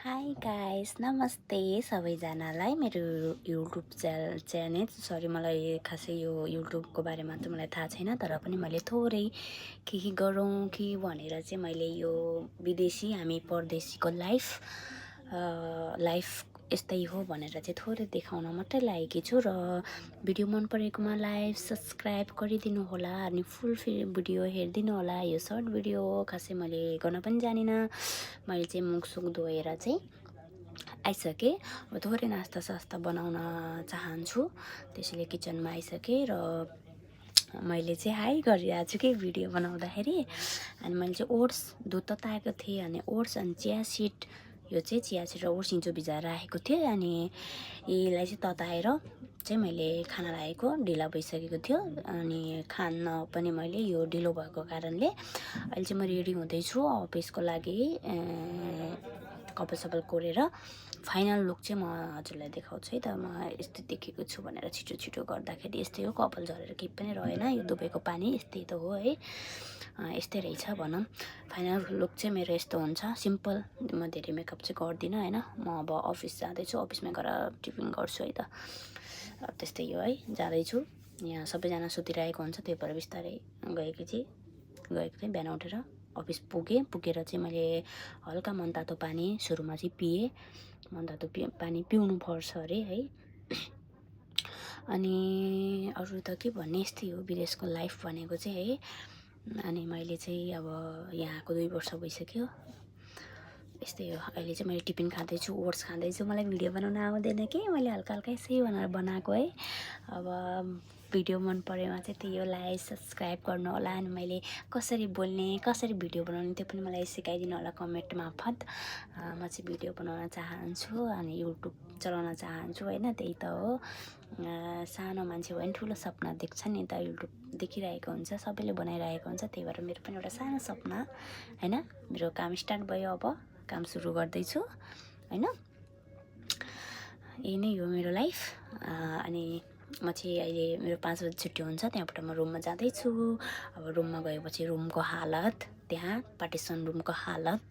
High guys नमस्ते सबैजनालाई मेरो युट्युब च्यानल सरी मलाई खासै यो युट्युबको बारेमा त मलाई थाहा छैन तर पनि मैले थोरै के गरौँ कि भनेर चाहिँ मैले यो विदेशी हामी परदेशीको लाइफ यस्तै हो भनेर चाहिँ थोरै देखाउन मात्रै लागेकी छु र भिडियो मन परेकोमा लाइक सब्सक्राइब गरिदिनु होला अनि फुल भिडियो हेरिदिनु होला। यो सर्ट भिडियो हो, खासै मैले गर्न पनि जानिनँ। मैले चाहिँ मुखसुख धोएर चाहिँ आइसकेँ। अब थोरै नास्ता सास्ता बनाउन चाहन्छु, त्यसैले किचनमा आइसकेँ र मैले चाहिँ हाई गरिरहेको छु कि भिडियो बनाउँदाखेरि। अनि मैले चाहिँ ओट्स दुध तताएको थिएँ अनि ओट्स अनि चिया सिड, यो चाहिँ चिया सिड र ओट्स हिजो भिजाएर राखेको थिएँ अनि यसलाई चाहिँ तताएर चाहिँ मैले खाना लागेको ढिला भइसकेको थियो अनि खान पनि मैले यो ढिलो भएको कारणले अहिले चाहिँ म रेडी हुँदैछु अफिसको लागि। कपाल सपाल कोरेर फाइनल लुक चाहिँ म हजुरलाई देखाउँछु है त। म यस्तै देखेको छु भनेर छिटो छिटो गर्दाखेरि यस्तै हो, कपाल झरेर केही पनि रहेन। यो दुबईको पानी यस्तै त हो है, यस्तै रहेछ भनौँ। फाइनल लुक चाहिँ मेरो यस्तो हुन्छ, सिम्पल। म धेरै मेकअप चाहिँ गर्दिनँ होइन। म अब अफिस जाँदैछु, अफिसमा गएर टिफिन गर्छु है त। त्यस्तै हो है, जाँदैछु। यहाँ सबैजना सुतिरहेको हुन्छ, त्यही भएर बिस्तारै गएको थिएँ बिहान उठेर अफिस पुगेर चाहिँ मैले हल्का मनतातो पानी सुरुमा चाहिँ पिएँ। मनतातो पानी पिउनु पर्छ अरे है। अनि अरू त के भन्ने, यस्तै हो विदेशको लाइफ भनेको चाहिँ है। अनि मैले चाहिँ अब यहाँको 2 वर्ष भइसक्यो, यस्तै हो। अहिले चाहिँ मैले टिफिन खाँदैछु, ओट्स खाँदैछु। मलाई भिडियो बनाउन आउँदैन कि, मैले हल्का हल्का यसै भनेर बनाएको है। अब भिडियो मन परेमा चाहिँ त्यही हो, लाइक सब्सक्राइब गर्नु होला। अनि मैले कसरी बोल्ने, कसरी भिडियो बनाउने त्यो पनि मलाई सिकाइदिनु होला कमेन्ट मार्फत। म चाहिँ भिडियो बनाउन चाहन्छु अनि युट्युब चलाउन चाहन्छु होइन, त्यही त हो। सानो मान्छे भयो भने ठुलो सपना देख्छ नि त, युट्युब देखिरहेको हुन्छ, सबैले बनाइरहेको हुन्छ, त्यही भएर मेरो पनि एउटा सानो सपना होइन। मेरो काम स्टार्ट भयो, अब काम सुरु गर्दैछु होइन। यही नै हो मेरो लाइफ। अनि म चाहिँ अहिले मेरो 5 बजी छुट्टी हुन्छ, त्यहाँबाट म रुममा जाँदैछु। अब रुममा गएपछि रुमको हालत, त्यहाँ पार्टिसन रुमको हालत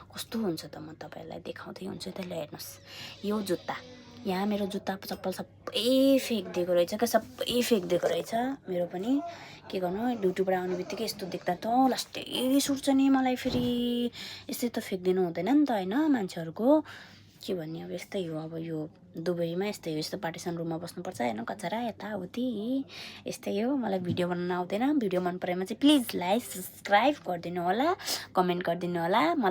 कस्तो हुन्छ त म तपाईँहरूलाई देखाउँदै हुन्छु। त्यसलाई हेर्नुहोस्, यो जुत्ता, यहाँ मेरो जुत्ता चप्पल सबै फ्याँकिदिएको रहेछ क्या, सबै फ्याँकिदिएको रहेछ। मेरो पनि के गर्नु, ड्युटीबाट आउने बित्तिकै यस्तो देख्दा त लास्टै रिस उठ्छ नि मलाई। फेरि यस्तै त फ्याँकिदिनु हुँदैन नि त होइन, मान्छेहरूको के भन्ने। अब यस्तै हो, अब यो दुबईमा यस्तै हो, यस्तो पार्टिसन रुममा बस्नुपर्छ होइन, कचरा यताउति यस्तै हो। मलाई भिडियो बनाउन आउँदैन। भिडियो मन परेमा चाहिँ प्लिज लाइक सब्सक्राइब गरिदिनु होला, कमेन्ट गरिदिनु होला। मलाई